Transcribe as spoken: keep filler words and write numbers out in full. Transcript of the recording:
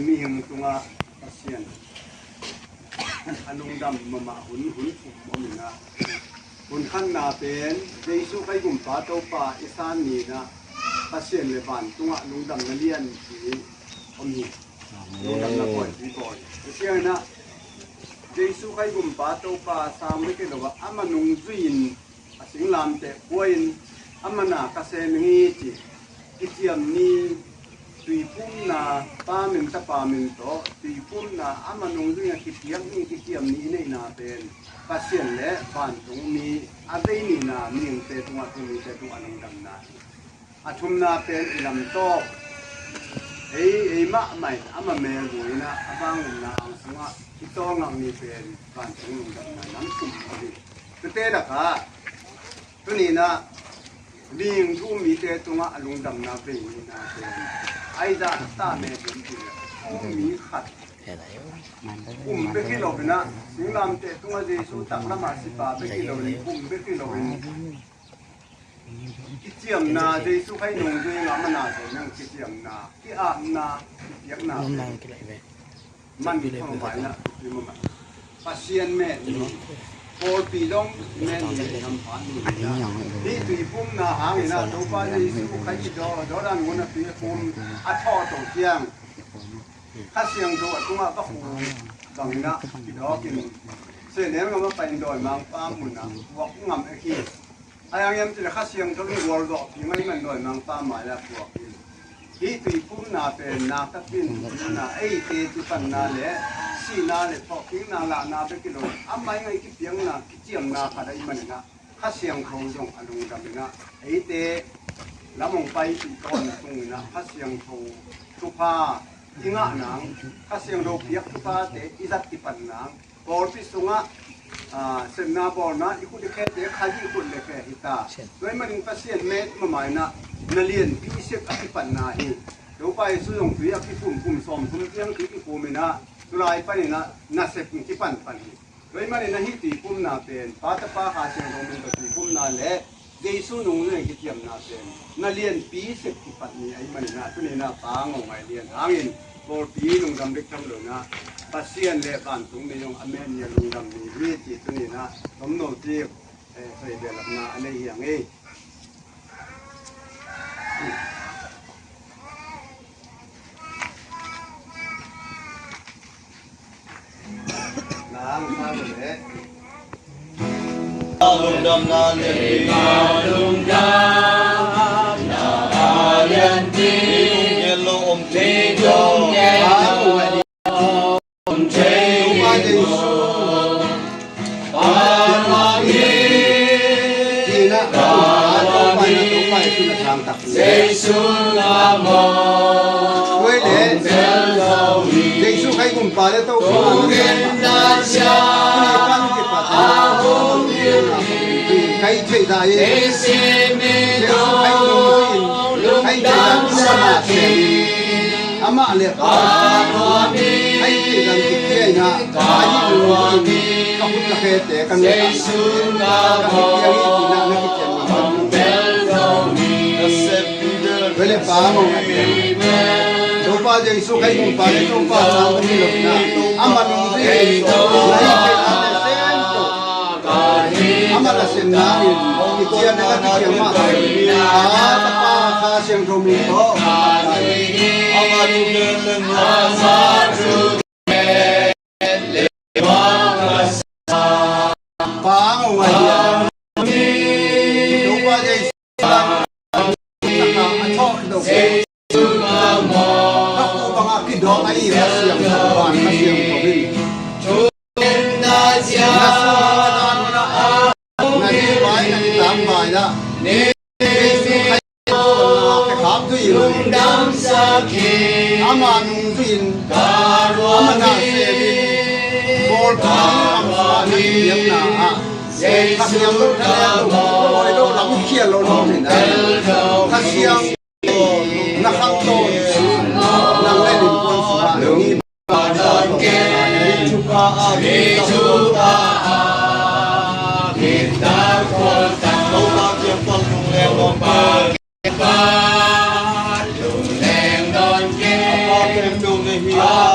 Mihing tungah Pasian a lungdam mahmah hun, hun thum om in ah, hun khatna pen Jesu Khazih Gumpa Topa i san ni in ah, Pasian le vantungah lungdamna lianpi om hi. Lungdamna pawipi bawl hi. Tua ciangin ah Jesu Khazih Gumpa Topa sang bek hi lo a, ama nungzui in a singlamteh pua in, ama na ka sem hi ci, kiciam ni, tuiphumna, Pa min Tapa min tawh tuiphumna, ama nungzui in a kipiak ni, kiciam ni i neihna pen Pasian le vantungmi a vei nihna mihingte tungah, thu mite tungah lungdamna hi. A thumna pen i lamtawk, ei, ei mahmah in ama mel buin ah, a vangumna ang sungah i tawlngak ni pen vantung lungdamna nam thum hi. Tuate lakah tuni in ah mihing thu um mite tungah a lungdamna vei nihna pen ai dah ta me buin ti le, thu um mi khat um bek hi lo in ah, singlamteh tungah Jesu taklamah sipa bek hi lo in, um bek hi lo in, kiciamna, Jesu Khazih nungzui in ah ama na sem hi, kiciamna, ki-apna, kipiakna, man khong mai na, Pasian met ni, pawlpi dong met ni, hamphat ni. Hih tuiphumna hangin ah Topa Jesu Khazih Jordan gun a tuiphum a thawh to ciang, Kha Siangtho a tungah va khum bangin ah kidawk in, sehnel ngam a pai in dawimangpa mun ah puak ngam ek hi. Ahi hang hiam cih leh Kha Siangtho in gualzawhpih maimah in dawimangpa mai-ah puak hi. Hih tuiphumna pen nakpi takin tuiphumna, eite kipanna le sihna le thawhkikna lahna bek hi lo, a maingai kipiakna, kiciamna khat ahih manin ah Kha Siangtho zong a lungdam in ah, eite lam hong paipih tawntung in ah Kha Siangtho thupha i ngah nang, Kha Siangtho piak thuphate i zat kipan nang, pawlpi sungah, aa, sepna bawlna i khut i khete Khazih khut le khe hi ta. Tua ahih manin Pasian met mahmah in ah na lianpi sep a kipatna hi. Topa Jesu zong tui a kiphum, kum sawmthum ciang tui kiphum in ah, tulai panin ah nasep kipanpan hi. Tua ahih manin ah hih tuiphumna pen Pa, Tapa, Kha Siangtho min tawh tuiphumna le Jesu nungzui in kiciamna pen na lianpi sep kipat ni ahih manin ah, tuni in ah Pa Ngau Ngai Lian hangin pawlpi lungdam bek tham lo in ah, Pasian le vantungmi zong a met ni a lungdam ni hi ci, tuni in ah tomno cik, eh, thei behlapna a nei hi hang hi. Jesu Khazih Gumpa le Topa, Khazih thei dah hi. Jesu Khazih nungzui in, Khazih thei dah hi. Amah le Pa, Khazih thei dah hi. Ka hih nungzui in ka khut ka khete ka nungta, ka khut piang hi ci-in ah na kiciam ngam. Tua le Pa Ngau Ngai Lian, Topa Jesu Khazih Gumpa le Topa sang ka hi lo in ah, ama nungzui in na hih theihna le sem tawh, ama nasem nangin kician na ka kician mah, Pa, Tapa, Kha Siangtho min tawh. Pa Ngau Ngai Lian, Topa Jesu, a thawh kidawk, ka khu bangah kidawk a, i Kha Siangtho, Kha Siangtho in na sung a na dang hun ah, na ding vai, na kitang vai ah, Jesu Khazih khap zui in, ama nungzui in, ama na sem in, pawlpi lam sungah na kipiakna ah, Kha Siangtho thaleu lo, bawi lo, lam khial lo, lo cihna, Kha Siangtho na khangto, nang le ningkuan sungah nang i Hi a,